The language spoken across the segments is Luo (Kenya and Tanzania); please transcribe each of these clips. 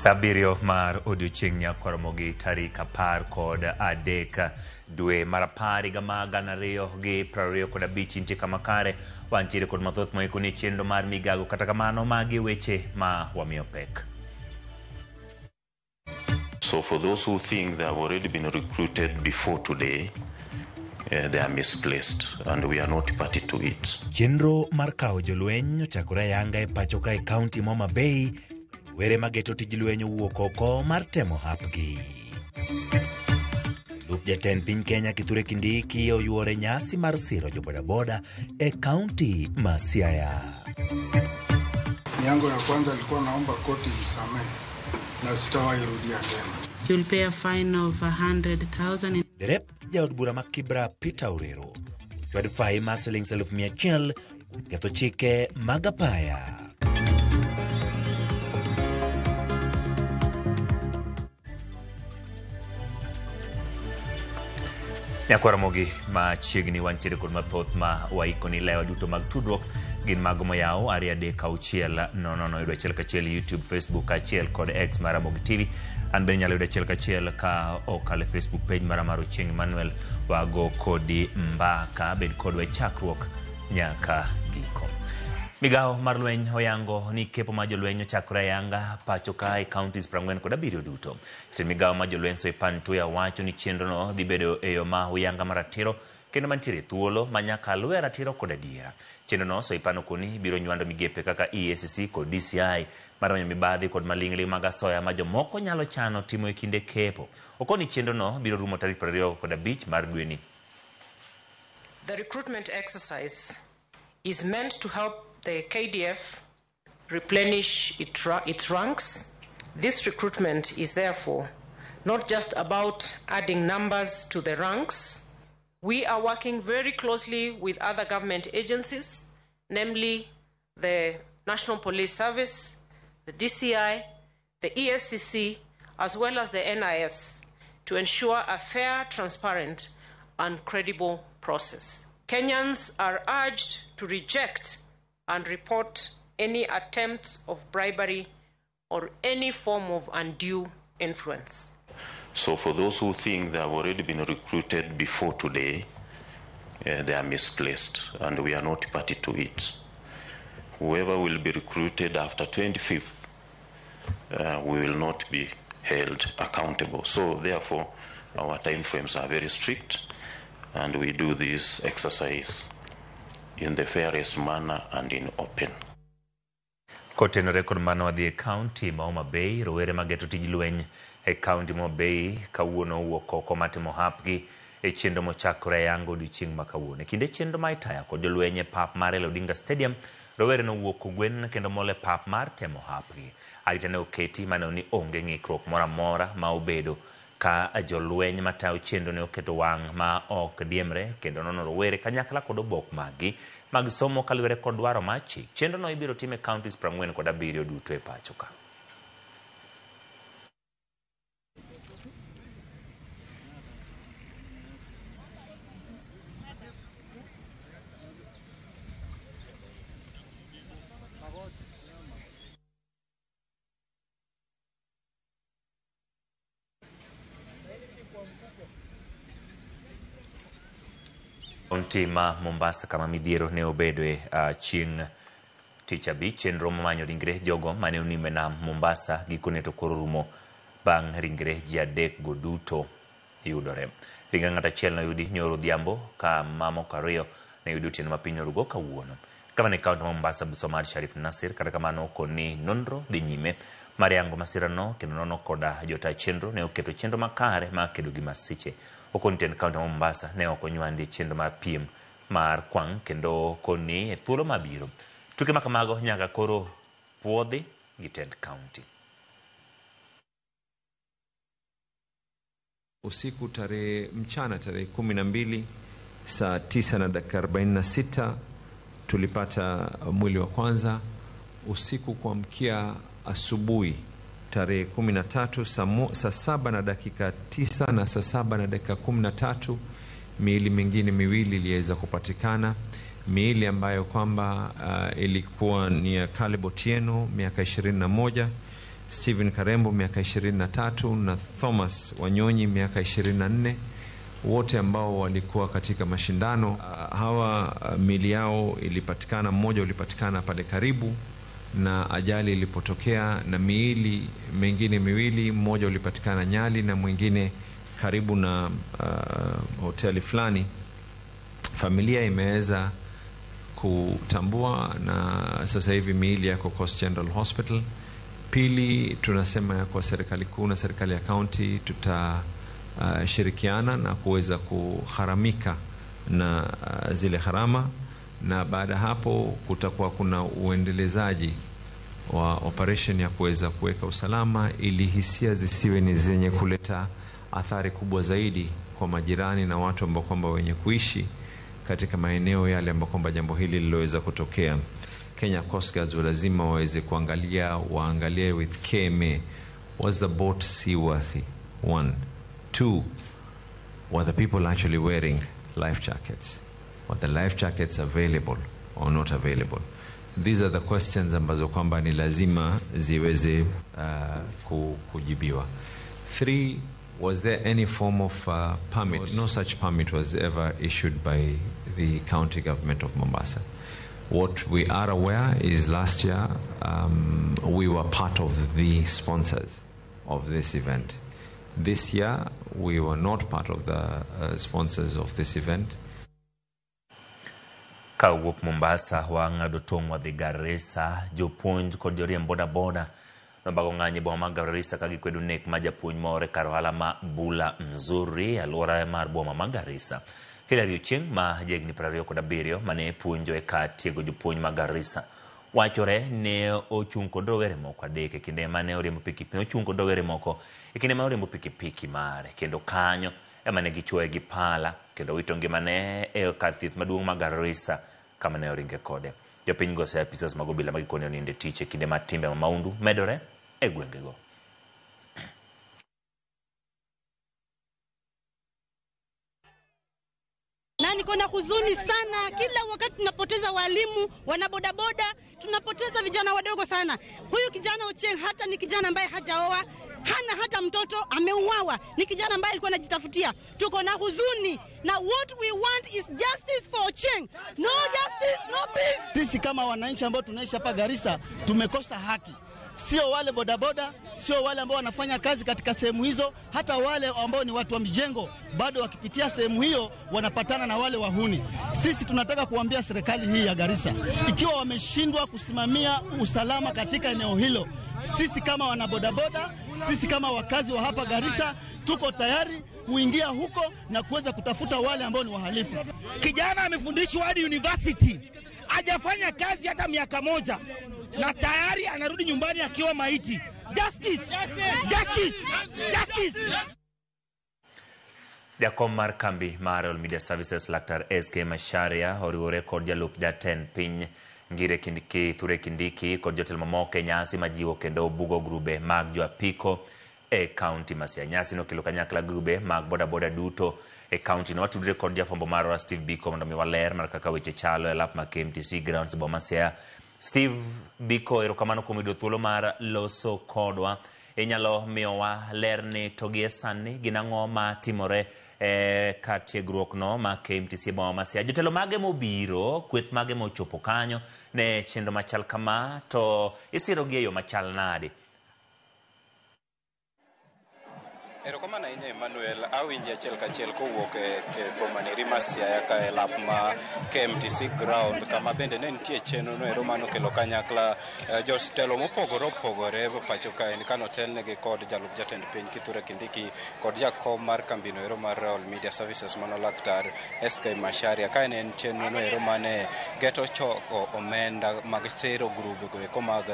Sa abiriyo mar odiochieng' nyakoromo gi tarik 13 dwe mar 10 higa mar 2025 intie kama kare wantiere kod mathoth moikoni e chenro mar migago kata kamano magi weche ma wamiyo pek. So for those who think they have already been recruited before today, they are misplaced and we are not party to it. Chenro mar kawo jolweny ochakore ayanga e pacho ka e kaunti ma Homa Bay, were mageto tij lweny owuok oko mar temo hapgi. Jalup jatend piny Kenya Kithure Kindiki oyuore nyasi mar siro jobodaboda e kaunti ma Siaya. Yangu ya kwanza alikuwa naomba koti nisamehe na sitawahi rudia tena. You'll pay a fine of 100,000. Derep jaod bura ma Kibra Peter Orero ochwad fai mar siling 100,000 kuom ketho chike mag apaya. Nyakwaramogi machiegni wantiere kod mathoth ma waikoni lewa duto mag tudruok gin mago moyaw 2 3 6 0 0 yudo achiel kachiel YouTube, Facebook kaachiel kod X mar Ramogi TV. An bende inyalo yudo achiel kachiel ka okalo e Facebook page mara mar Ochieng' Emmanuel. Wago kodi mbaka, bed kodwa e chakruok nyaka giko. Migawo mar lweny oyango ni kepo mar jolweny ochakore ayanga pacho ka e counties 47 duto. Jatend migawo mar jolweny Soipan Tuya wacho ni chenrono dhi bedo e yo ma huyanga maratiro kendo mantiere thuolo ma nyaka luwe ratiro kod adiera. Chenrono Soipan okoni biro nywando migepe kaka EACC kod DCI mar manyo mibadhi kod maling'ling' mag asoya ma jomoko nyalo chano timo e kinde kepo. Okoni chenrono biro rumo tarik 25 mar dweni. The recruitment exercise is meant to help the KDF replenish its ranks. This recruitment is therefore not just about adding numbers to the ranks. We are working very closely with other government agencies, namely the National Police Service, the DCI, the EACC, as well as the NIS, to ensure a fair, transparent, and credible process. Kenyans are urged to reject and report any attempts of bribery or any form of undue influence. So for those who think they have already been recruited before today, they are misplaced and we are not party to it. Whoever will be recruited after 25th, we will not be held accountable. So therefore, our time frames are very strict and we do this exercise in the fairest manner and in open. Kotenore kod mano wadhi e kaunti ma Homa Bay, rowere mageto tij lweny e kaunti ma Homa Bay kawuono owuok oko matimo hapgi e chenro mochakore ayanga odiochieng' ma kawuono. E kinde chenro ma itaya kod jolweny e pap mar Raila Odinga Stadium, rowere nowuok kogwen kendo mol e pap mar temo hapgi. Arita ne oketi maneno ni onge ng'ikruok moro amora ma obedo ka jolweny matayo chenro ne oketo wang' ma ok diemre kendo nono rowere kanyakla kod obok maggi mag somo kaluwore kod dwaro mar chik. Chenrono ibiro tim e counties 47 duto e pacho ka. Kaunti ma Mombasa kama midhiero ne obedoe chieng' tich abich, chenro manyo ringre jogo mane onimo e nam Mombasa gikone to koro rumo bang' ringre ji adek go duto yudore. Ringre ng'ato achiel noyudi nyoro odhiambo ka mamoko ariyo ne oyudi otieno ma piny orugo kawuono. Gavana e kaunti ma Mombasa Abdulswamad Sharif Nasir kata kamano okoni nonro dhi nyime mar yango masirano kendo nono koda jota chenro ne oketo chenro makare mar kedo gi masiche. Okoni tend kaunti ma Mombasa ne ok onywandi e chenro mar piem mar kwang' kendo okoni e thuolo mabiro. Tuke ma kamago nyaka koro puodhi gi tend kaunti. Usiku mchana tarehe 12 saa 9:46 tulipata mwili wa kwanza. Usiku kuamkia asubuhi tarehe 13 saa 7:09 na saa 7:13 miili mingine miwili iliweza kupatikana, miili ambayo kwamba ilikuwa ni ya Caleb Otieno miaka 21, Stephen Karembo miaka 23 na Thomas Wanyonyi miaka 24, wote ambao walikuwa katika mashindano hawa. Miili yao ilipatikana, mmoja ulipatikana pale karibu na ajali ilipotokea, na miili mingine miwili, mmoja ulipatikana Nyali na mwingine karibu na hoteli fulani. Familia imeweza kutambua na sasa hivi miili yako Coast General Hospital. Pili, tunasema ya kwa serikali kuu na serikali ya kaunti tutashirikiana na kuweza kugharamika na zile gharama, na baada hapo kutakuwa kuna uendelezaji wa operation ya kuweza kuweka usalama ili hisia zisiwe ni zenye kuleta athari kubwa zaidi kwa majirani na watu ambao kwamba wenye kuishi katika maeneo yale ambao kwamba jambo hili liloweza kutokea. Kenya Coast Guards lazima waweze kuangalia, waangalie with KMA, was the boat seaworthy? One. Two, were the people actually wearing life jackets? Were the life jackets available or not available? These are the questions ambazo kwamba ni lazima ziweze kujibiwa. Three, was there any form of permit? No such permit was ever issued by the county government of Mombasa. What we are aware is last year we were part of the sponsors of this event. This year we were not part of the sponsors of this event. Ka wuok Mombasa wang'ado tong' wadhi Garissa. Jopuonj kod joriemb bodaboda nobago ng'anyo e boma ma Garissa ka gikwedo nek ma japuonj moro e kar ohala ma Bula Mzuri, alwora mar boma ma Garissa. Hilary Ochieng' ma jahigni 27 mane puonjo e kar tiego jopuonj ma Garissa wachore ne ochung' kod rowere moko adek e kinde mane oriembo pikipiki, ochung' kod rowere moko e kinde mane oriembo pikipiki mare, kendo kanyo ema ne gichuoye gi pala kendo wito ngimane e kar thieth maduong' ma Garissa kama ne oringe kode. Jopiny go oseya apisas mag obila ma gikone onindo e tich e kinde ma timbe ma maundu medore e gwengego. Na niko na huzuni sana, kila wakati tunapoteza walimu, wanabodaboda, tunapoteza vijana wadogo sana. Huyu kijana Ochieng hata ni kijana ambaye hajaoa, hana hata mtoto, ameuawa. Ni kijana ambaye alikuwa anajitafutia. Tuko na huzuni na what we want is justice for Ochieng. No justice, no peace. Sisi kama wananchi ambao tunaishi hapa Garissa tumekosa haki. Sio wale bodaboda, sio wale ambao wanafanya kazi katika sehemu hizo, hata wale ambao ni watu wa mijengo bado wakipitia sehemu hiyo wanapatana na wale wahuni. Sisi tunataka kuambia serikali hii ya Garissa, ikiwa wameshindwa kusimamia usalama katika eneo hilo, sisi kama wanabodaboda, sisi kama wakazi wa hapa Garissa tuko tayari kuingia huko na kuweza kutafuta wale ambao ni wahalifu. Kijana amefundishwa hadi university, hajafanya kazi hata miaka moja, na tayari anarudi nyumbani akiwa maiti. Justice! Justice! Justice! Jakom mar kambi mar All Media Services Laktar SK Macharia oriwore kod jalup jatend piny Ngire Kithure Kindiki kod jotelo mamoko e nyasi majiwo kendo bugo grube mag jo apiko e kaunti ma Siaya. Nyasi nokelo kanyakla grube mag bodaboda duto e kaunti no. Watudre kod jafwambo marwa Steve Biko mondo mi waler mar kaka weche chalo e lap ma KMTC grounds boma Siaya. Steve Biko, erokamano kuom yudo thuolo mar loso kodwa. Inyalo miyowa ler ni to gie sani gin ang'o ma timore e kar tiegruok no ma KMTC boma ma Siaya. Jotelo mage mobiro, kweth mage mochopo kanyo ne chenro machal kama, to isiro gi e yo machal nade? Erokamano ahinya Emmanuel, awinji achiel kachiel kowuok e boma neri ma Siaya ka e lap ma KMTC ground, kama bende ne nitie chenro no ero manokelo kanyakla jotelo mopogore opogore pacho kaendi kanotelnegi kod jalup jatend piny Kithure Kindiki kod jakom mar kambino ero mar All Media Services mano Laktar SK Macharia. Ka ne en chenro no ero mane geto choko omenda mag sero grube go eko mag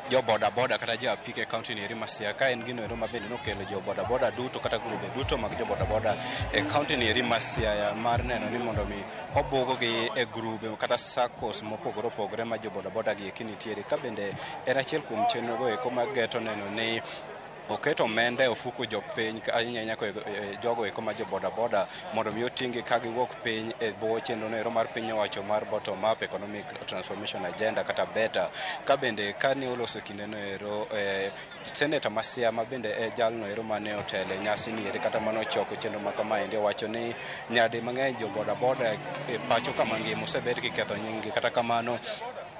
jo boda boda kata jo apiko e kaunti ni eri ma Siaya, ka en gino ero ma bende nokelo jo boda boda duto kata grube duto mag jo boda boda e kaunti ni eri ma Siaya mar neno ni mondo mi obugogi e grube kata SACCOs mopogore opogore ma jo boda boda gi eki nitiere, ka bende en achiel kuom chenro go eko mag geto neno ni Oketo omenda e ofuko jopiny ahinya ahinya jogo eko ma jo bodaboda mondo mi oting'gi ka giwuok piny e bwo chenro no ero mar piny owacho mar bottom up economic transformation agenda kata beta. Ka bende kane oloso kinde no ero, seneta ma Siaya ma bende e jalno ero mane otelo e nyasi ni eri kata mane ochoko chenro ma kamaendi owacho ni nyadi mang'eny jo bodaboda e pacho kama ngima osebed kiketho nying gi. Kata kamano,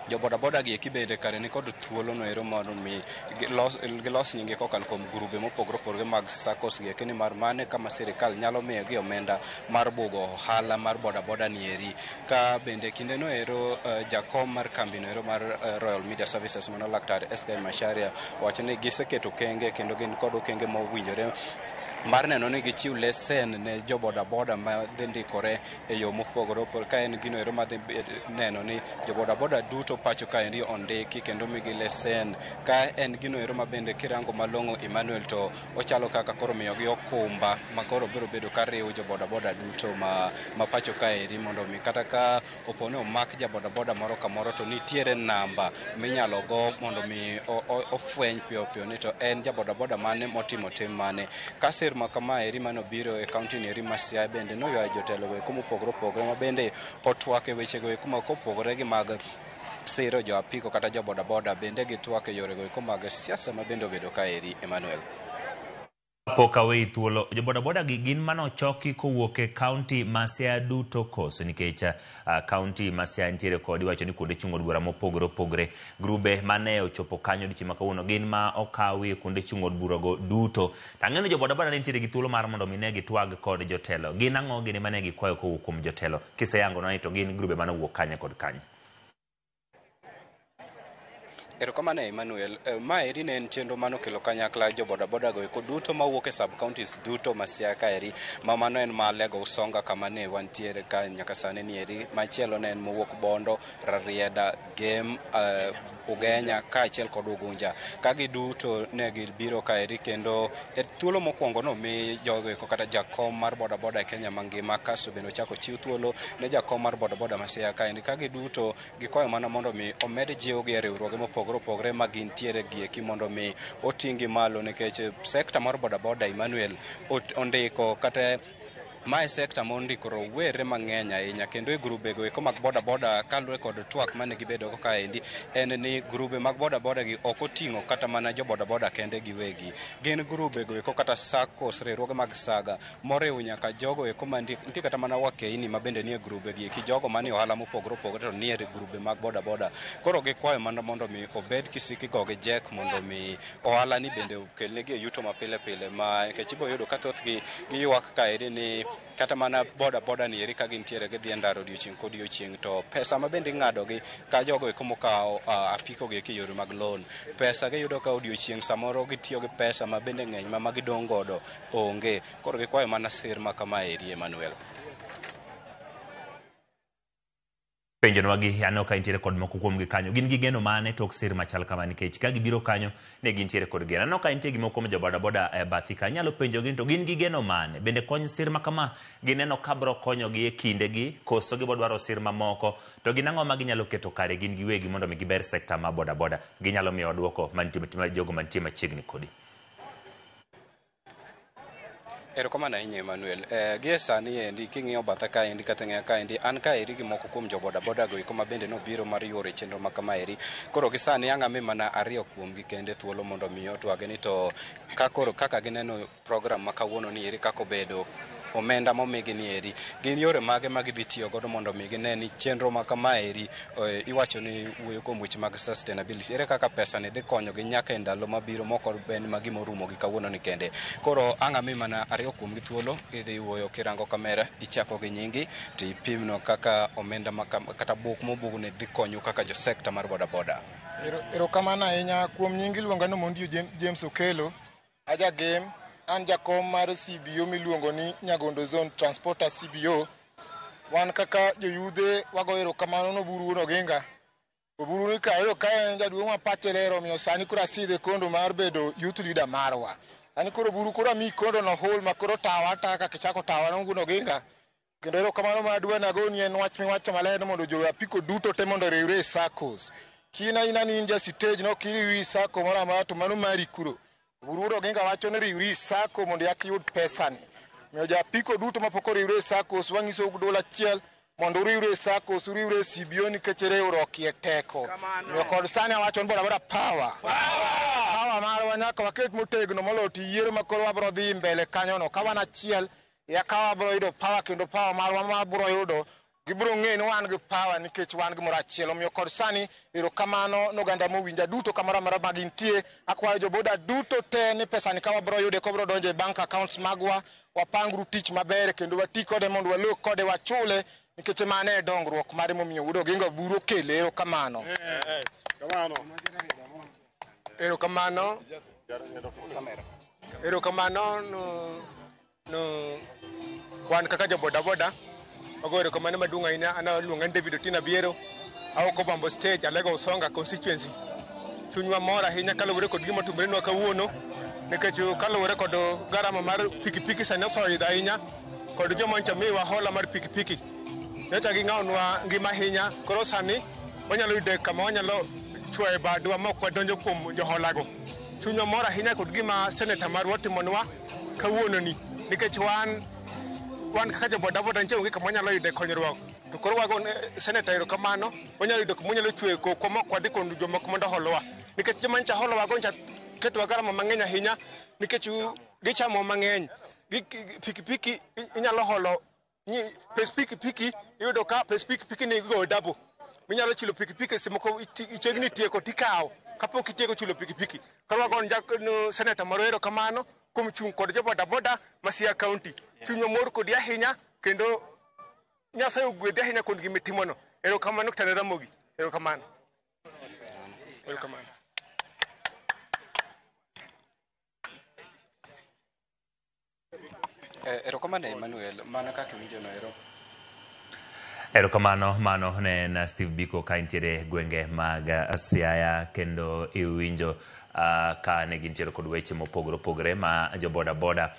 jo bodaboda gi eki bende kare ni kod thuolo no ero mondo mi gilos nyinge kokalo kuom grube mopogore opogore mag SACCOS gi eki, nimar mane kama sirikal nyalo miyogi omenda mar bugo ohala mar bodaboda ni eri. Ka bende kinde no ero, jakom mar kambi no ero mar Royal Media Services, mano Laktar SK Macharia, wacho ni giseketo okenge kendo gin kod okenge mowinjore mar neno ni gichiw lesen ne jo bodaboda ma dhi ndikore e yo mopogore opogore, ka en gino ero madhi neno ni jo bodaboda duto pacho kaendi ondiki kendo migi lesen. Ka en gino ero ma bende kirango malong'o, Emmanuel, to ochalo kaka koro miyogi okumba ma koro biro bedo ka riwo jo bodaboda duto ma pacho kaeri, mondo mi kata ka opo ni omak ja bodaboda moro kamoro to nitiere namba minyalo go mondo mi ofweny piyo piyo ni to en ja bodaboda mane motimo tim mane. Ka sir ma kamaeri mane obiro e kaunti ni eri ma Siaya bende noywayo jotelo eko mopogore opogore ma bende otwak e wechego eko ma kopogore gi mag siro jo apiko kata jo bodaboda, bende gitwak e yorego eko mag siasa ma bende obedo kaeri, Emmanuel. Pok aweyi thuolo, jo bodaboda gi gin manochoki kowuok e kaunti ma Siaya duto koso? Nikech kaunti ma Siaya nitiere kod iwacho ni kuonde chung' od bura mopogore opogore. Grube mane ochopo kanyo odiochieng' ma kawuono gin ma okawi e kuonde chung' od bura go duto. To ang'eyo ni jo bodaboda ne nitiere gi thuolo mar mondo mi ne gitwag kod jotelo. Gin ang'o gini mane gikwayo kowuok kuom jotelo? Kiseyango ni to gin grube mane owuok kanye kod kanye? Erokamano, Emmanuel. Ma eri ne en chenro manokelo kanyakla jo bodaboda go eko duto mawuok e sub counties duto ma Siaya kaeri, ma mano en Alego Usonga kama ne wantiere ka nyaka sani ni eri. Machielo ne en mowuok Bondo, Rarieda, Gem, Ugenya kaachiel kod Ugunja. Ka giduto ne gibiro kaeri, kendo e thuolo mokwongo nomi jogo eko kata jakom mar bodaboda e Kenya mangima, kasto bende ochako chiw thuolo ne jakom mar bodaboda ma Siaya kaendi, ka giduto gikwayo mana mondo mi omed jiwgi e riwruoge mopogore opogore ma gintiere gieki mondo mi oting'gi malo, nikech sekta mar bodaboda, Emmanuel, ondiko kata mae sekta mondiko rowere mang'eny ahinya, kendo e grubego eko mag bodaboda, kaluwore kod twak mane gibedogo kaendi, en ni grube mag bodaboda gi ok oting'o kata mana jo bodaboda kende giwegi. Gin grubego eko kata SACCOS, riwruoge mag saga moriwo nyaka jogo eko mantie kata mana wakeini ma bende nie grube gi eki, jogo manie ohala mopogore opogore to nie grube mag bodaboda. Koro gikwayo mana mondo mi obed kisiki gogi jek mondo mi ohala ni bende okelnegi e yuto mapile pile, ma nikech ibo yudo ka thothgi giywak kaeri ni kata mana boda boda ni eri ka gintiere gidhi e ndara odiochieng' kodiochieng', to pesa ma bende ing'adogi ka jogo eko mokawo apiko gi eki e yore mag loan, pesa giyudo ka odiochieng' samoro gitiyo gi pesa ma bende ng'eny ma gidong' godo onge. Koro gikwayo mana sir ma kama eri, Emmanuel. Penjonwa gi aneno ka nitiere kod moko kuomgi kanyo. Gin gi geno mane tok sir machal kama? Nikech ka gibiro kanyo ne gintiere kod geno. Aneno ka nitie gimoko kuom jo bodaboda e bathi ka. Anyalo penjogi ni to gin gi geno mane? Bende kony sir ma kama gineno ka bro konyogi e kindegi koso gibo dwaro sir mamoko? To gin ang'o ma ginyalo keto kare gin giwegi mondo mi giber sekta ma bodaboda? Ginyalo miyowa duoko mantie jogo mantie machiegni kodi. Erokamano ahinya, Emmanuel. Gie sani endi king'iyo batha kaendi kata ng'eya kaendi, an kaeri gi moko kuom jo bodaboda go eko ma bende nobiro mar yuoro chenro ma kama eri. Koro gi sani ang' ami mana ariyo kuomgi kende thuolo mondo mi otwagi ni to ka koro kaka gineno program ma kawuono ni eri, kaka obedo, omenda momigi ni eri, gin yore mage ma gidhi tiyo godo mondo mi gine ni chenro ma kama eri, iwacho ni wuoyo kuom weche mag sustainability, ere kaka pesa ni dhi konyogi nyaka e ndalo mabiro moko ben ma gima orumo gi kawuono ni kende. Koro ang' ami mana ariyo kuomgi thuolo gidhi wuoyo. Kirango kamera, ichako gi nyingi to ipimno kaka omenda ma kata buk mobugni dhi konyo kaka jo sekta mar bodaboda. Erokamano ahinya. Kuom nying iluonga ni Mondio James Okelo, aja Gem, an jakom mar CBO miluongo ni Nyagondo Zone Transporter CBO. Wan kaka joyudhe wagoyo erokamano ne Oburu Wuon Oginga. Oburu ni kayo ka en jaduong' ma pache ler, omiyo sani koro asidhe kondo mar bedo youth leader marwa. Sani koro Oburu koro amiyi kondo no hol ma koro tawa ataka kaka ichako tawa no Wuon Oginga. Kendo erokamano madwa nagoni en wach miwacho maler ni mondo jo apiko duto te mondo oriwre e SACCOs. Kina ina ni in ja stage no kiriwi SACCO moro amora to mano mari kuro. Oburu Oginga wacho ni riwri SACCO mondo yak yud pesani. Miyo japiko duto mapok oriwre e SACCOs wang'isou gi duol achiel mondo uriwre e SACCOs, uriwre e CBO nikech riwruok e teko. Miyo kod sani awacho ni bodaboda power. Power marwa nyaka waket motegno moloyo to yiero ma koro wabro dhi mbele kanyono. Ka wan achiel, eka wabro yudo power kendo power marwa ma wabro yudo gibiro ng'eyo ni wan gi power nikech wan gimoro achiel. Omiyo kod sani erokamano noganda mowinja duto kamoro amora ma gintie. Akwayo joboda duto te ni pesani ka wabro yude kobro donjo e bank accounts magwa, wapangru tich maber kendo wati kode mondo walok kode wachule nikech mano e dongruok mare momiyo Wuod Oginga Oburu okele. Erokamano. Erokamano. Erokamano no wan kaka jo bodaboda wago erokamano maduong' ahinya. An aluonga ni David Otieno Abiero, awuok Obambo Stage, Alego Usonga constituency. Chunywa mor ahinya kaluwore kod gima otimrenwa kawuono nikech kaluwore kod garama mar pikipiki sani oseidho ahinya kod joma nyocha miyowa hola mar pikipiki nyocha ging'awonwa ngima ahinya. Koro sani wanyalo yudo kama wanyalo chwoye badwa ma ok wadonjo kuom joholago. Chunywa mor ahinya kod gima seneta marwa otimonwa kawuononi nikech wan kaka jobodaboda nitie onge kama wanyalo yude konyruok. To koro wago ne seneta erokamano, wanyalo yudo kuma wanyalo chwoye kokwa ma ok wadhi kuom jomoko mondo oholwa. Nikech joma nyocha holowago nyocha ketowa garama mang'eny ahinya nikech gichamo mang'eny. Pikipiki inyalo holo pes pikipiki iyudo ka pes pikipiki ni igoyo double. Minyalo chulo pikipiki seche moko ichiegni tieko tikawo kapok itieko chulo pikipiki. Koro wago ne seneta marwa erokamano kuom chung' kod jobodaboda ma Siaya County. Chunywa mor kodi ahinya kendo Nyasaye ogwedhi ahinya kuom gima itimono. Erokamano Kitana Ramogi. Erokamano. Erokamano. Erokamano Emmanuel, mano kaka iwinjo no ero. Erokamano, mano ne en Steve Biko ka intiere gwenge mag Siaya kendo iwinjo ka ne gintiere kod weche mopogore opogore ma jo bodaboda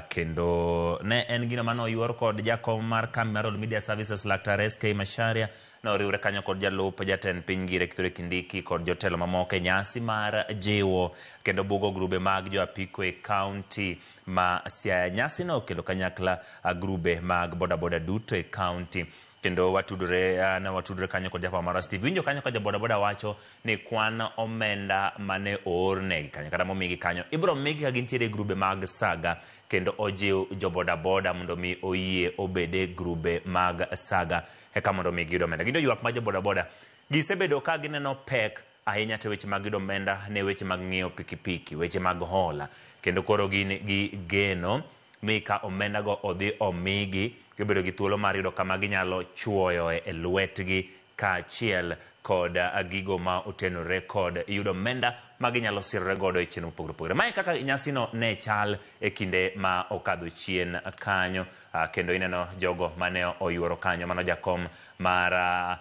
kendo ne en gino mane oyuor kod jakom mar kambi mar Royal Media Services Laktar SK Macharia ne oriwre kanyo kod jalup jatend piny Gire Kithure Kindiki kod jotelo mamoko e nyasi mar jiwo kendo bugo grube mag jo apiko e kaunti ma Siaya. Nyasi no okelo kanyakla grube mag bodaboda duto e kaunti kendo watudore kanyo kod jafwambo marwa Steve. Winjo kanyo ka jobodaboda wacho ni kwan omenda mane oornegi kanyo kata momigi kanyo ibiro migi ka gintiere e grube mag saga kendo ojiw jobodaboda mondo mi oyie obede grube mag saga eka mondo mi giyud omenda. Gin ywak ma jobodaboda gisebedo ka gineno pek ahinya te weche mag yudo omenda ne weche mag ng'iewo pikipiki, weche mag hola kendo koro gin gi geno ni ka omenda go odhi omigi gibedo gi thuolo mar yudo kama ginyalo chuoyo e lwetgi kaachiel kod gigo ma otenore kod yudo omenda ma ginyalo sirore godo e chenro mopogore opogore. Mae kaka nyasino ne chal e kinde ma okadho chien kanyo kendo ineno jogo mane oyuoro kanyo. Mano jakom mar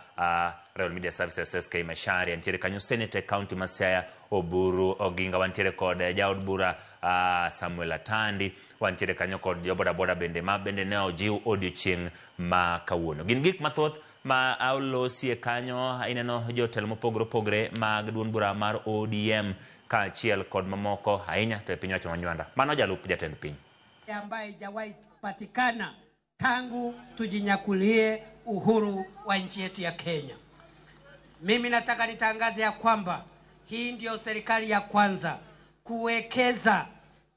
Royal Media Services SK Macharia nitiere kanyo, Senator County ma Siaya Oburu Oginga, wantiere kod jaod bura Samuel Atandi, wantiere kanyo kod jobodaboda bende ma bende ne ojiw odiochieng' ma kawuono. Gin gik mathoth ma olosie kanyo, ineno jotelo mopogore opogore mag duond bura mar ODM kaachiel kod mamoko ahinya to e piny wacho ma Nywanda. Mano jalup jatend piny ambaye haijawahi patikana tangu tujinyakulie uhuru wa nchi yetu ya Kenya. Mimi nataka nitangaze ya kwamba hii ndiyo serikali ya kwanza kuwekeza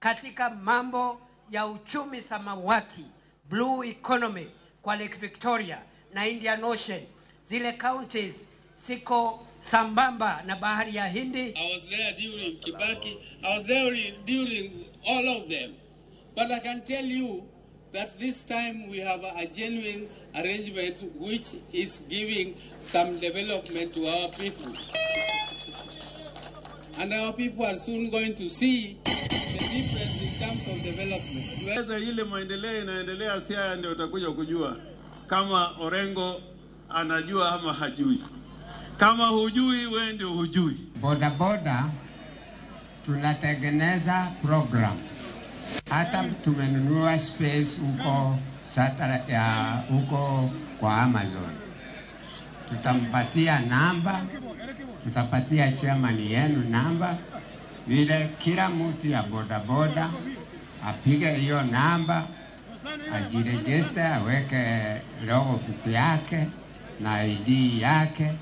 katika mambo ya uchumi samawati, blue economy, kwa Lake Victoria na Indian Ocean. Zile counties siko sambamba na bahari ya Hindi. I was there during Kibaki. I was there during all of them. But I can tell you that this time we have a genuine arrangement which is giving some development to our people. And our people are soon going to see the difference in terms of development. Sasa ile maendeleo inaendelea Siaya ndio utakuja kujua kama Orengo anajua ama hajui. Kama hujui, wewe ndio hujui. Boda boda tunatengeneza program. Hata tumenunua space huko satellite ya huko kwa Amazon. Tutampatia namba, tutapatia chairman yenu namba, Vile kila mtu ya bodaboda apige hiyo namba, ajirejeste, aweke logbook yake na ID yake,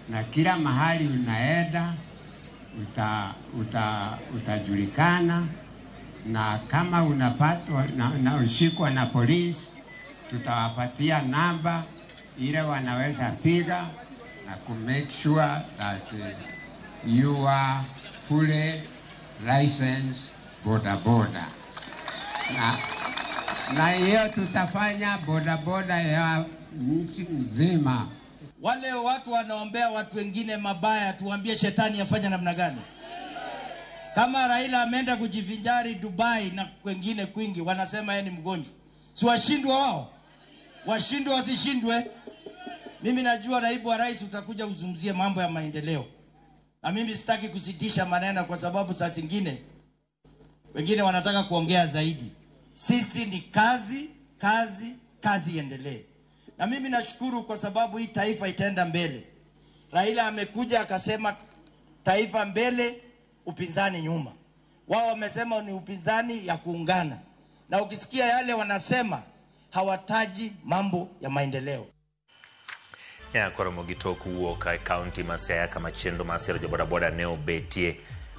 na kila mahali unaenda utajulikana, na kama unapatwa na ushikwa na polisi, tutawapatia namba ile wanaweza piga na ku make sure that you are fully licensed bodaboda. Na hiyo tutafanya bodaboda ya nchi nzima. Wale watu wanaombea watu wengine mabaya, tuambie shetani afanye namna gani? Kama Raila ameenda kujivinjari Dubai na kwengine kwingi, wanasema yeye ni mgonjwa. Si washindwa wao? Washindwe wasishindwe? Mimi najua naibu wa rais utakuja uzungumzie mambo ya maendeleo. Na mimi sitaki kusitisha maneno kwa sababu saa zingine wengine wanataka kuongea zaidi. Sisi ni kazi, kazi, kazi iendelee. Na mimi nashukuru kwa sababu hii taifa itaenda mbele. Raila amekuja akasema taifa mbele, upinzani nyuma. Wao wamesema ni upinzani ya kuungana. Na ukisikia yale wanasema, hawataji mambo ya maendeleo. Ya koromo gi tok wuok e kaunti ma Siaya kama chenro mar siro jobodaboda ne obetie.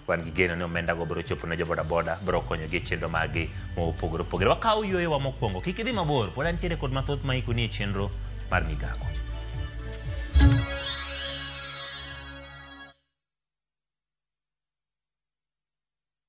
Wan gi geno ni omenda go biro chopo ne jobodaboda, biro konyogi e chenro maggi mopogore opogore. Wakaw yueyowa mokwongo, kik idhi mabor, pod antiere kod mathoth ma ikoni e chenro mar migago.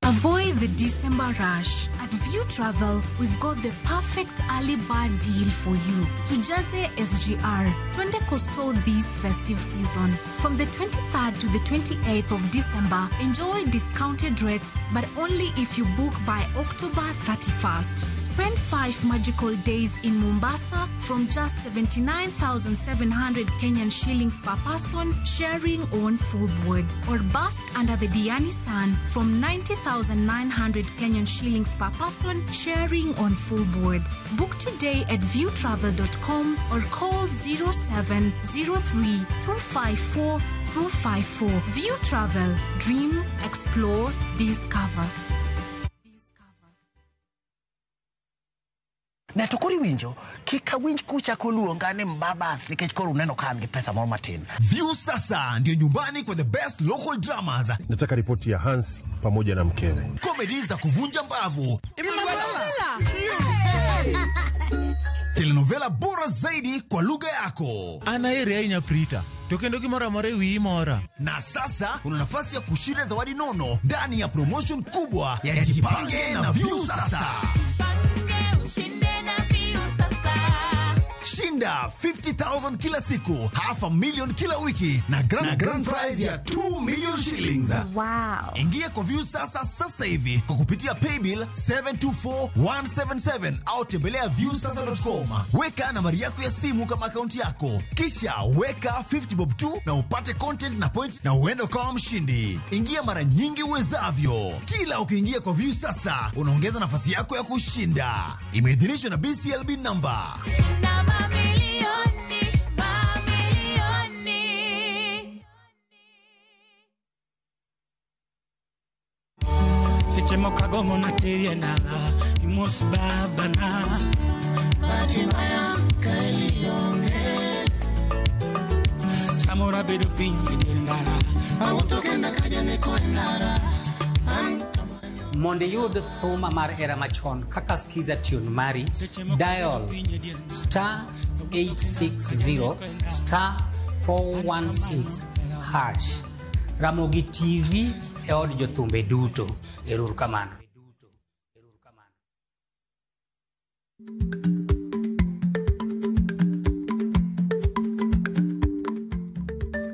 Avoid the December rush. At View Travel, we've got the perfect early bird deal for you. Tujaze SGR, twende Coastal this festive season. From the 23rd to the 28th of December, enjoy discounted rates, but only if you book by October 31st. Spend 5 magical days in Mombasa from just 79,700 Kenyan shillings per person, sharing on full board. Or bask under the Diani sun from 90,900 Kenyan shillings per person, sharing on full board. Book today at viewtravel.com or call 0703 254 254. View Travel. Dream, explore, discover. Ne to koro iwinjo kik awinj kuchako luonga ni mbabas nikech koro uneno ka an gi pesa moro matin. View sasa ndio nyumbani kwa the best local dramas. Nataka ripoti ya Hans pamoja na mkewe. Comedy za kuvunja mbavu. Telenovela bora zaidi kwa lugha yako. An aheri ahinya Prita. To kendo gimoro amora e wiyi mora. Na sasa una nafasi ya kushinda zawadi nono ndani ya promotion kubwa ya Jipange na View Sasa. Shinda 50,000 kila siku, 500,000 kila wiki na grand prize ya 2 million shillings. Wow. Ingia kwa View Sasa sasa hivi kwa kupitia paybill 724177 au tembelea viewsasa.com. Weka nambari yako ya simu kama akaunti yako, kisha weka 50 bob tu na upate content na point na uende ukawa mshindi. Ingia mara nyingi uwezavyo. Kila ukiingia kwa View Sasa unaongeza nafasi yako ya kushinda. Imeidhinishwa na BCLB number. Mamilioni, mamilioni. Seche moko agombo nateri e dala imos babana. Bahati mbaya kaeli onge. Samoro abedo piny e dier ndara. Awuotho kenda ka janeko e ndara. Mondo iyud thuma mar era machon kaka skiza tune mari, dial star 860 star 416 hash. Ramogi TV e od jothumbe duto. Ero kamano.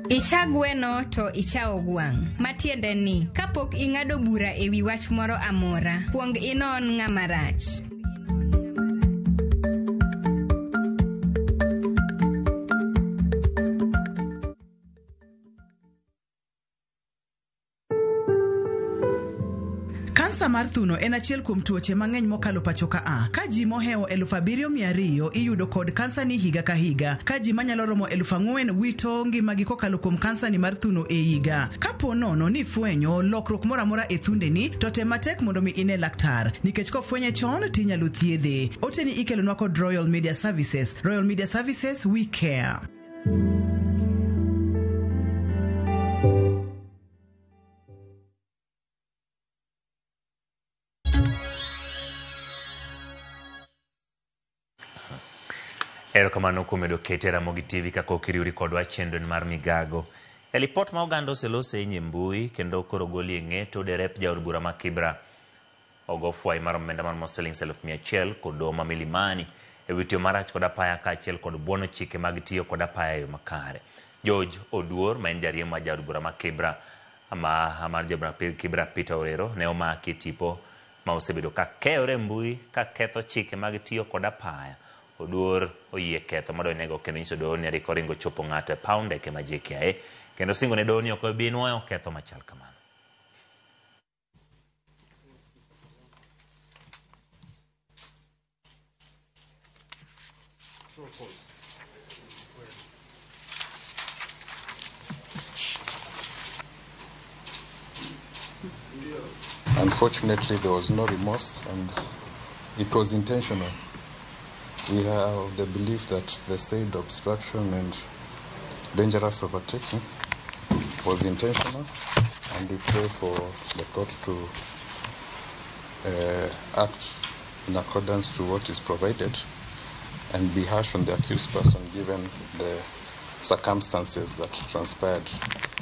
Icha gweno to ichawo gwang'. Matiende ni, kapok ing'ado bura e wi wach moro amora, kuong inon ng'ama rach. Ka Kansa mar thuno en achiel kuom tuoche mang'eny mokalo pacho ka a. Ka ji mohewo 7,200 iyudo kod kansa ni higa ka higa. Ka ji manyalo romo 4,000 wito ngimagi kokalo kuom kansa ni mar thuno e higa. Kapo nono ni ifwenyo lokruok moro amora e thundeni, to tem matek mondo mi ine laktar. Nikech kofwenye chon tinyalo thiedhe. Oteni ikelonwa kod Royal Media Services. Royal Media Services, we care. Erokamano kuom medo kete Ramogi TV kaka ok iriwri kodwa chenro mar migago. E lipot ma oganda oselose e mbui kendo koro golie ng'eto derep jaod bura ma Kibra ogo fwai mar omenda maromo siling 100,000 kod doho ma Milimani e wi tiyo marach kod apaya kaachiel kod buono chike mag tiyo kod apaya e yo makare. George Oduor ma en jariembo mar jaod bura ma Kibra ma mar jaod bura Kibra Peter Orero ne omaki e tipo ma osebedo ka keyore e mbui ka ketho chike mag tiyo kod apaya. Oduor oyie ketho madonjnego kendo nyiso doho ni rik oringo chopo ng'ato e paw ndeke ma JKIA kendo singo ne doho ni ok obi nuoyo ketho machal kamano. Unfortunately, there was no remorse and it was intentional. We have the belief that the said obstruction and dangerous overtaking was intentional, and we pray for the court to act in accordance to what is provided and be harsh on the accused person given the circumstances that transpired.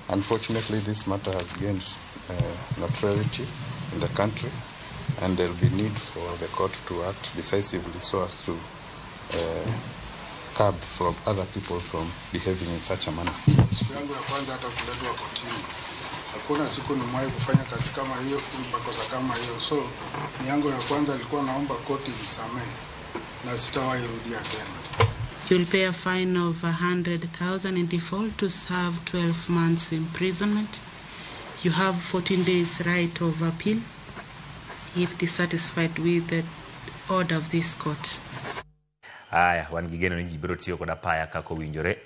Unfortunately, this matter has gained notoriety in the country, and there will be need for the court to act decisively so as to curb from other people from behaving in such a manner. Siku yangu ya kwanza hata kuletwa kotini, hakuna siku nimewahi kufanya kazi kama hiyo, makosa kama hiyo. So ni yangu ya kwanza nilikuwa naomba koti nisamehe na sitawahi rudia tena. You'll pay a fine of 100,000 in default to serve 12 months imprisonment. You have 14 days right of appeal if dissatisfied with the order of this court. Aya, wan gi geno ni ji biro tiyo kod apaya kaka owinjore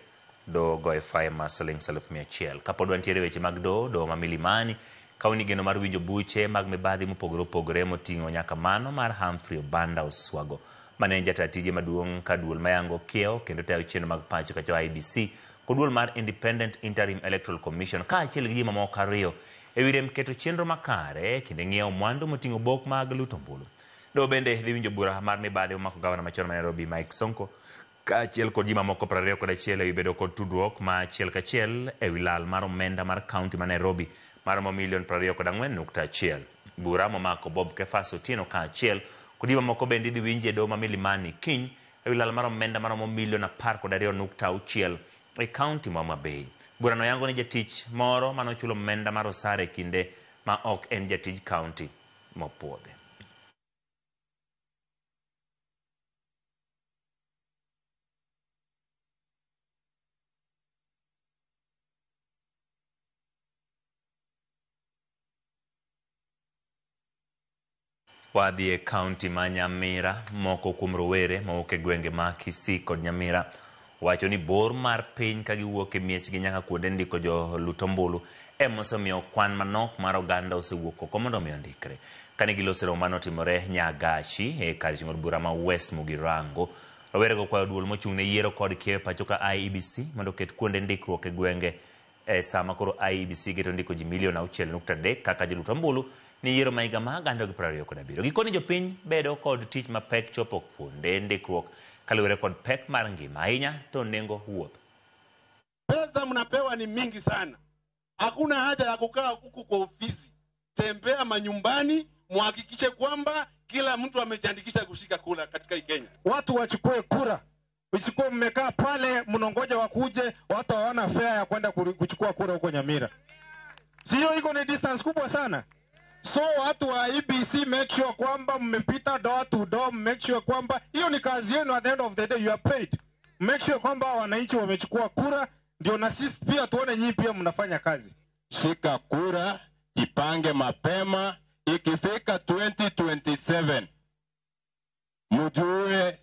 do goyo fine mar siling 1,100. Kapod wantiere weche mag doho, doho ma Milimani kawo ni geno mar winjo buche mag mibadhi mopogore opogore moting'o nyaka mano mar Humphrey Obanda Oswago mane en jata tije maduong' ka duol mayango kiewo kendo tayo chenro mag pacho kacho IEBC kod duol mar Independent Interim Electoral Commission kaachiel gi ji mamoko ariyo e wi rem keto chenro makare kinde ng'iewo mwandu moting'o bok mag luto ombulu. Doho bende dhi winjo bura mar mibadhi momako gavana machon ma Nairobi Mike Sonko kaachiel kod ji mamoko 21 ewi bedo kod tudruok ma achiel kachiel ewi lal mar omenda mar kaunti ma Nairobi maromo milion 24.1. Bura momako Bob Kefas Otieno kaachiel kod ji mamoko bende idhi winji e doho ma Milimani kiny ewi lal mar omenda maromo milion 12.6 e kaunti ma Homa Bay. Burano yango ni jatich moro manochulo omenda mar osara e kinde ma ok en jatij kaunti mopuodhi. Wadhi e kaunti ma Nyamira, moko kuom rowere mawuok e gwenge ma Kisii kod Nyamira wacho ni bor mar piny ka giwuok e miechgi nyaka kuonde ndiko jolut ombulu ema osemiyo kwan manok mar oganda osewuok oko mondo mi ondikre. Kane giloso romo manotimore Nyagachi e kar chung' od bura ma West Mugirango, rowerego kwayo duol mochung' ne yiero kod kiewo e pacho ka IEBC mondo oket kuonde ndikruok e gwenge e sama koro IEBC geto ndiko ji milion 6.3 kaka jolut ombulu ni yiero ma higa ma 2027. Gikoni jopiny bedo kod tich mapek chopo kuonde ndikruok kaluwore kod pek mar ngima ahinya to nengo wuoth. Pesa mnapewa ni mingi sana, hakuna haja ya kukaa huku kwa ofisi. Tembea manyumbani, muhakikishe kwamba kila mtu amejiandikisha kushika kura katika hii Kenya. Watu wachukue kura, usikuwe mmekaa pale mnongoja wakuje, watu hawana fare ya kwenda kuchukua kura huko Nyamira. Sio, iko ni distance kubwa sana. So watu wa IEBC, make sure kwamba mmepita door to door, make sure kwamba hiyo ni kazi yenu. At the end of the day you are paid. Make sure kwamba wananchi wamechukua kura, ndio na sisi pia tuone nyinyi pia mnafanya kazi. Shika kura, jipange mapema Ikifika 2027 mjue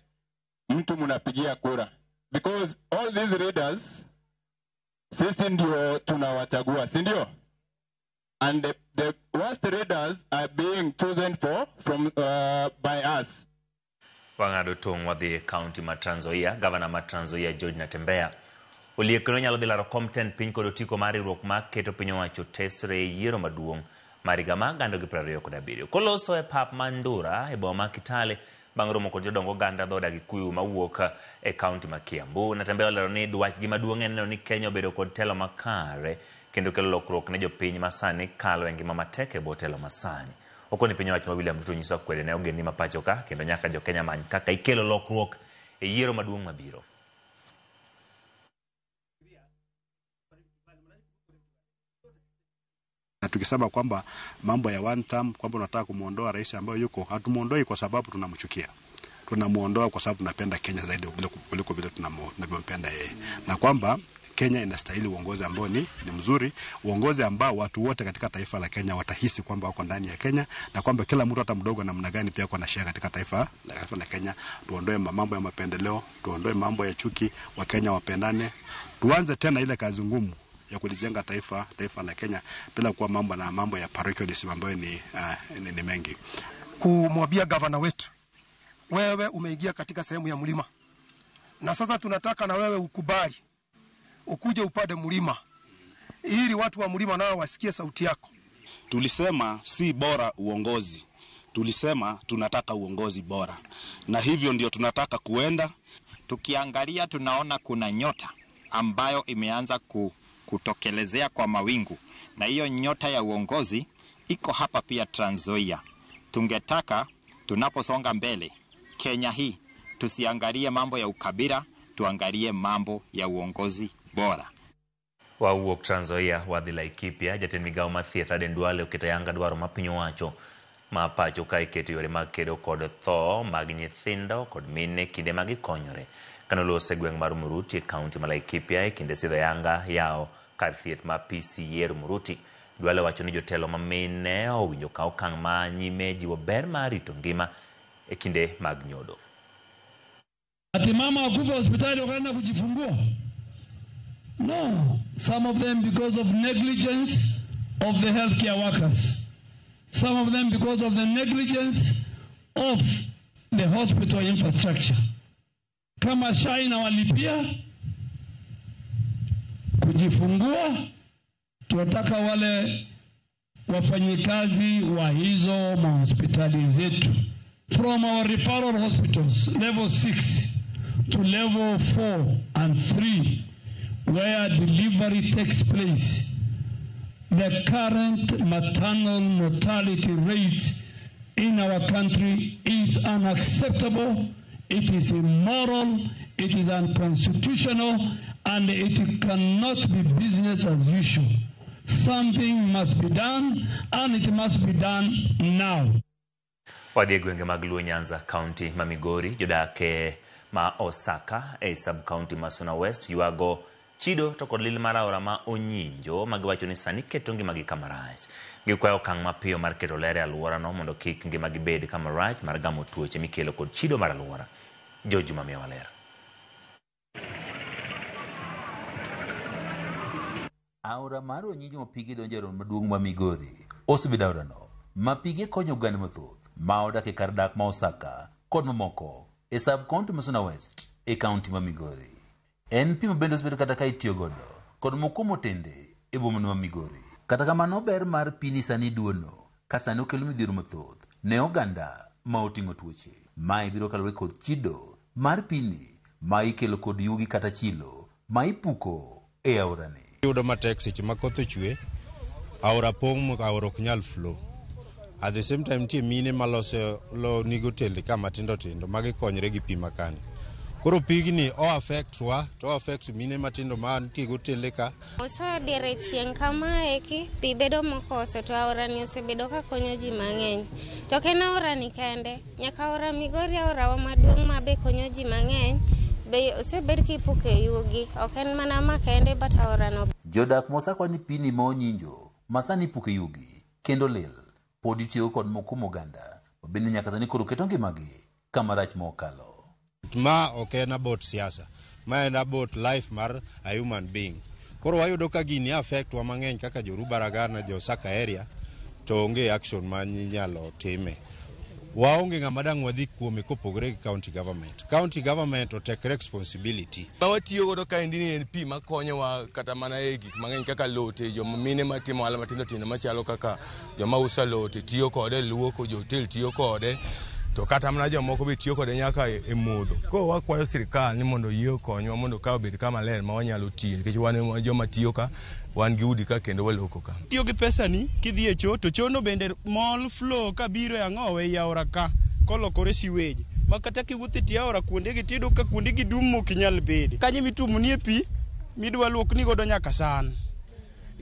mtu mnapigia kura, because all these leaders sisi ndio tunawachagua, si ndio? And the worst leaders are being chosen for from by us. Wang'ado tong' wadhi e kaunti ma Trans Nzoia. Gavana ma Trans Nzoia George Natembeya olieko ni onyalo dhi laro kom tend piny kod otiko mar riwruok ma keto piny owacho tesre e yiero maduong' mar higa mar 2027. Koloso e pap ma Ndura e boma ma Kitale bang' romo kod jodong oganda dhood Agikuyu mawuok e kaunti ma Kiambu. Natembeya olero ni dwachgi maduong' en neno ni Kenya obedo kod telo makare kendo kelo lokruok ne jopiny ma sani kalo e ngima matek e bwo telo masani. Okoni piny owacho ma William Ruto nyiso akwede ne ogendni ma pacho ka kendo nyaka jo-Kenya many kaka ikelo lokruok e yiero maduong' mabiro. Na tukisema kwamba mambo ya one term, kwamba unataka kumuondoa rais ambaye yuko, hatumuondoi kwa sababu tunamchukia. Tunamuondoa kwa sababu tunapenda Kenya zaidi kuliko vile tunavyompenda yeye. Na kwamba Kenya inastahili uongozi ambao ni mzuri, uongozi ambao watu wote katika taifa la Kenya watahisi kwamba wako ndani ya Kenya, na kwamba kila mtu hata mdogo namna gani pia ako na share katika taifa la Kenya. Tuondoe mambo ya mapendeleo, tuondoe mambo ya chuki, Wakenya wapendane. Tuanze tena ile kazi ngumu ya kulijenga taifa la Kenya bila kuwa mambo na mambo ya parochialism ambayo ni mengi. Kumwambia gavana wetu, wewe umeingia katika sehemu ya mlima, na sasa tunataka na wewe ukubali ukuje upande mlima ili watu wa mlima nao wasikie sauti yako. Tulisema si bora uongozi, tulisema tunataka uongozi bora, na hivyo ndio tunataka kuenda. Tukiangalia tunaona kuna nyota ambayo imeanza kutokelezea kwa mawingu, na hiyo nyota ya uongozi iko hapa pia Trans Nzoia. Tungetaka tunaposonga mbele Kenya hii tusiangalie mambo ya ukabila, tuangalie mambo ya uongozi bora. Wawuok Trans Nzoia wadhi Laikipia. Jatend migawo mar thieth Aden Duale oketo ayanga dwaro ma piny owacho ma pacho ka iketo yore mag kedo kod tho mag nyithindo kod mine kinde ma gikonyore. Kanolose gweng' mar Muruti e kaunti ma Laikipia e kinde sidho ayanga yawo kar thieth ma PCEA Muruti. Duale wacho ni jotelo ma mine owinjo kaw okang' ma nyime jiwo ber mar rito ngima e kinde mag nyodo. Ati mama wakufa hospitali wakaenda kujifungua? No, some of them because of negligence of the healthcare workers. Some of them because of the negligence of the hospital infrastructure. Kama SHA inawalipia kujifungua, tunataka wale wafanyikazi wa hizo mahospitali zetu, from our referral hospitals level 6 to level 4 and 3 where delivery takes place, the current maternal mortality rate in our country is unacceptable, it is immoral, it is unconstitutional, and it cannot be business as usual. Something must be done, and it must be done now. Wadhi e gwenge mag Luo Nyanza, kaunti ma Migori, jodak ma Osaka e sub county ma Suna West ywago chido to kod lil mar aora ma Onyinjo ma giwacho ni sani keto ngimagi kama rach. Gikwayo okang' mapiyo mar keto ler e alworano mondo kik ngimagi bed kama rach mar gamo tuoche mikelo kod chido mar alwora. George Juma miyowa ler. Aora mar Onyinjo ma pige donjo e aora maduong' ma Migori osebedo aorano ma pige konyo oganda mathoth ma odak e kar dak ma Osaka kod mamoko e sub county ma Suna West e kaunti ma Migori. En pi ma bende osebedo kata ka itiyo godo kod moko motende e boma ma Migori. Kata kamano ber mar pi ni sani duono ka sani okelo midhiero mathoth ne oganda ma oting'o tuoche. Mae biro kaluwore kod chido mar pi ni ma ikelo kod yugi kata chilo ma ipuko e aorani. Iyudo matek seche ma koth ochwe, aora pong' aora ok nyal flow. At the same time nitie mine maloso nigo tende ka matindo tindo magikonyre gi pi makani. Koro pigni o affect wa to affect mine matindo ma nitie go tende ka. Osoyo diere chieng' kamaeki, pi bedo mokoso to aorani osebedo ka konyo ji mang'eny. To ok en aorani kende, nyaka aora Migori aorawa maduong' ma be konyo ji mang'eny, be osebed kipuke yugi, ok en mana ma kende but aorano. Jodak mosakwa ni pini ma Onyinjo ma sani ipuke yugi kendo lil pod itiyo kod moko kuom oganda ma bende nyaka sani koro keto ngimagi kama rach mokalo. Ma ok en about siasa, ma en about life mar a human being. Koro wayudo ka gini affect wa mang'eny kaka jo Rubaragana, jo Osaka area, to onge action ma inyalo time. Waonge ng'ama dang' wadhi kuome kopogore gi county government. County government otake responsibility. Ma watiyo godo kaendi ni en pi makonyowa kata mana e gik mang'eny kaka lote, joma mine matimo ohala matindo tindo machalo kaka joma uso alote tiyo kode, luoko, jo hotel tiyo kode, to kata mana jomoko be tiyo kode nyaka e modho. Koro wakwayo sirikal ni mondo oyie okonywa mondo ka obed kama ler ma wanyalo tiyo nikech wan joma tiyo ka, wan gi udi ka kendo waloko ka. Tiyo gi pesani kidhi e cho to chono bende mol flow kabiro e ang'owe ei aora ka kolokore sewage ma kata kiwuotho e tie aora kuondegi tiyudo ka kuondegi dum mok inyal bede. Kanyo mituomonie pi midwa luokni godo nyaka san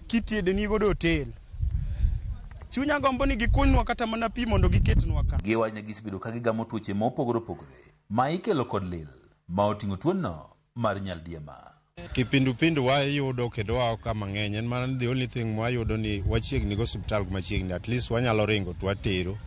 kitiedeni godo hotel. Chunya gombo ni gikunywa kata mana pi mondo giketnwa ka. Giwacho ni gisebedo ka gigamo tuoche mopogore opogore ma ikelo kod lil ma oting'o tuono mar nyaldiema. Kipindupindu wayudo kendo wao ka mang'eny en mana the only thing mwayudo ni wachiegni gi osiptal machiegni, at least wanyalo ringo to watero.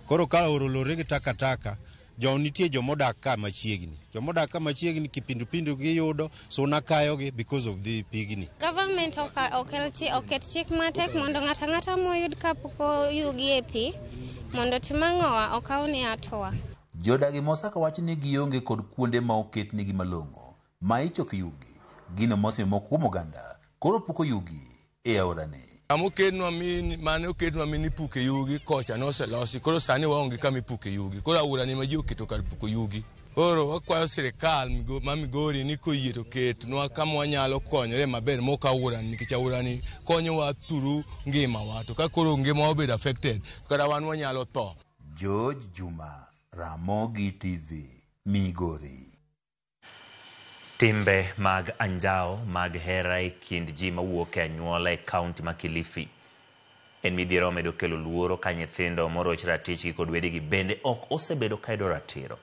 Koro ka oro lore gi takataka, jo nitie jomodak ka machiegni. Jomodak ka machiegni kipindupindu giyudo, suna kayogi because of the pigni. Government oket chik matek mondo ng'ato ang'ata moyud kapok oyugi e pi mondo tim ang'owa okawne hatua. Jodagi ma Osaka wacho ni gionge kod kuonde ma oketnegi malong'o ma ichoko yugi. Gino mosemiyo moko kuom oganda koro puko yugi e aorani. Kama oketnwa mane oketnwa mini ipuke yugi kocha noselosi, koro sani waonge kama ipuke yugi. Koro aorani ma ji oketo kar puko yugi. Koro wakwayo sirikal ma Migori ni koyie to ketnwa kama wanyalo konyore maber mok aorani, nikech aorani konyowa through ngimawa, to ka koro ngimawa obedo affected, kata wan wanyalo tho. George Juma, Ramogi TV, Migori. Timbe mag anjawo mag hera e kind ji mawuok e anyuola e kaunti ma Kilifi en midhiero omedo kelo luoro ka nyithindo moroch ratichgi kod wedegi bende ok osebedo ka yudo ratiro.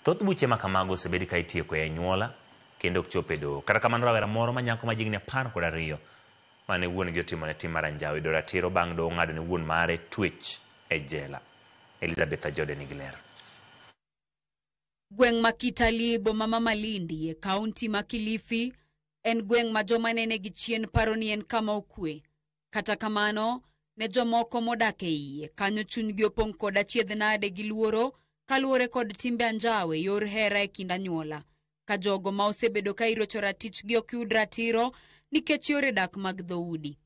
Thoth buche ma kamago osebed ka itieko e anyuola kendo ok chop e doho. Kata kamano rawera moro ma nyako ma jahigni 12 mane wuon-gi otimone tim mar anjawo yudo ratiro bang' doho ng'ado ne wuon mare twech e jela. Elizabeth Ajode nigi ler. Gweng' ma Kitali boma ma Malindi e kaunti ma Kilifi en gweng' ma joma nene gi chien paro ni en kama okwe. Kata kamano, ne jomoko modak e iye, kanyo chunygi opong' kod achiedh nade gi luoro kaluwore kod timbe anjawo e yor hera e kind anyuola. Ka jogo ma osebedo ka irocho ratichgi ok yud ratiro nikech yore dak mag dhoudi.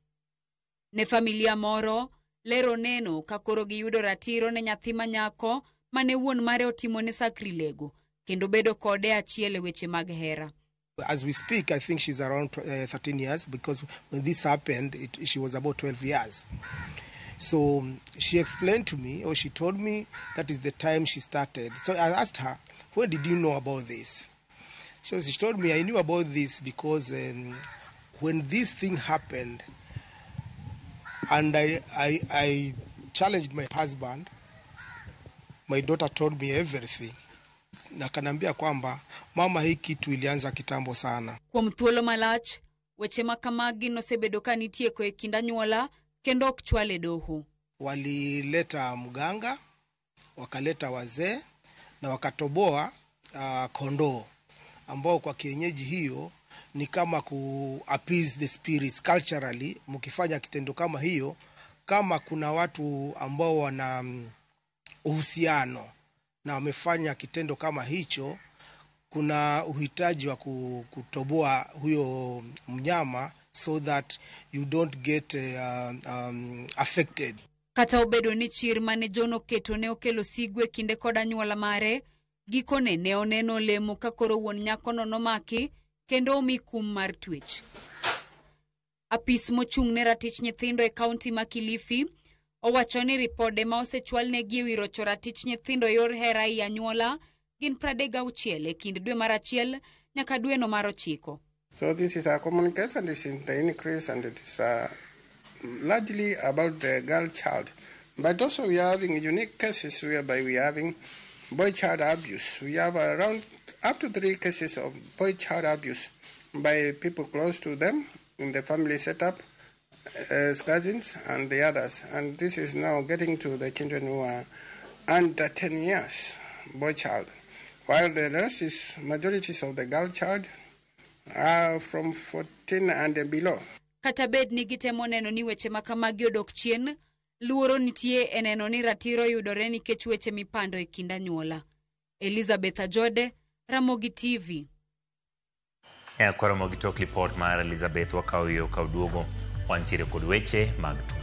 Ne familia moro, lero neno ka koro giyudo ratiro ne nyathi ma nyako mane wuon mare otimone sakrilego kendo bedo kode achiel e weche mag hera. As we speak, I think she's around 13 years because when this happened, she was about 12 years. So she explained to me, or she told me, that is the time she started. So I asked her, when did you know about this? So she told me, I knew about this because when this thing happened, and I challenged my husband, my daughter told me everything. Na kanambia kwamba mama, hii kitu ilianza kitambo sana. Kuom thuolo malach, weche ma kamagi nosebedo ka nitieko e kind anyuola kendo ok chwal e doho. Walileta mganga, wakaleta wazee na wakatoboa kondoo ambao kwa kienyeji hiyo ni kama ku appease the spirits culturally. Mkifanya kitendo kama hiyo, kama kuna watu ambao wana uhusiano na wamefanya kitendo kama hicho, kuna uhitaji wa kutoboa huyo mnyama so that you don't get affected. Kata obedo ni chir mane John oketo ne okelo sigu e kinde kod anyuola mare, gikone ne oneno olemo ka koro wuon nyakono nomaki kendo omi kum mar twech. Apis mochung' ne ratich nyithindo e kaunti ma Kilifi owacho ni ripode ma osechwalnegi e wi rocho ratich nyithindo e yor hera ei anyuola gin 36 e kind dwe mar 1 nyaka dweno mar 9. So this is a common case, and this is the increase, and it is largely about the girl child. But also we are having unique cases whereby we are having boy child abuse. We have around up to 3 cases of boy child abuse by people close to them in the family setup, as cousins and the others. And this is now getting to the children who are under 10 years, boy child. While the rest is majorities of the girl child are from 14 and below. Kata bed ni gitemo neno ni weche ma kamagi odok chien, luoro nitie e neno ni ratiro yudore nikech weche mipando e kind anyuola. Elizabeth Ajode, Ramogi TV. Koro mogi tok lipot mar Elizabeth wakawo yo ka oduogo wantiere kod weche mag tuke.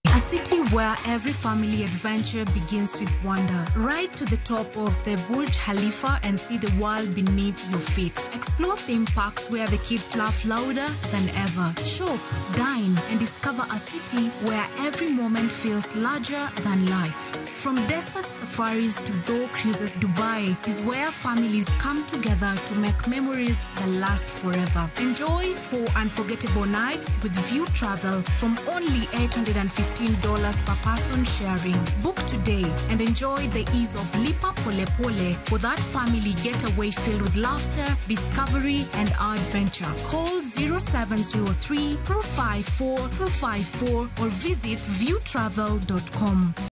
A city where every family adventure begins with wonder. Ride to the top of the Burj Khalifa and see the world beneath your feet. Explore theme parks where the kids laugh louder than ever. Shop, dine, and discover a city where every moment feels larger than life. From desert safaris to dhow cruises, Dubai is where families come together to make memories that last forever. Enjoy 4 unforgettable nights with View Travel from only $815 per person sharing. Book today and enjoy the ease of Lipa Pole Pole for that family getaway filled with laughter, discovery, and adventure. Call 0703 254 254 or visit viewtravel.com.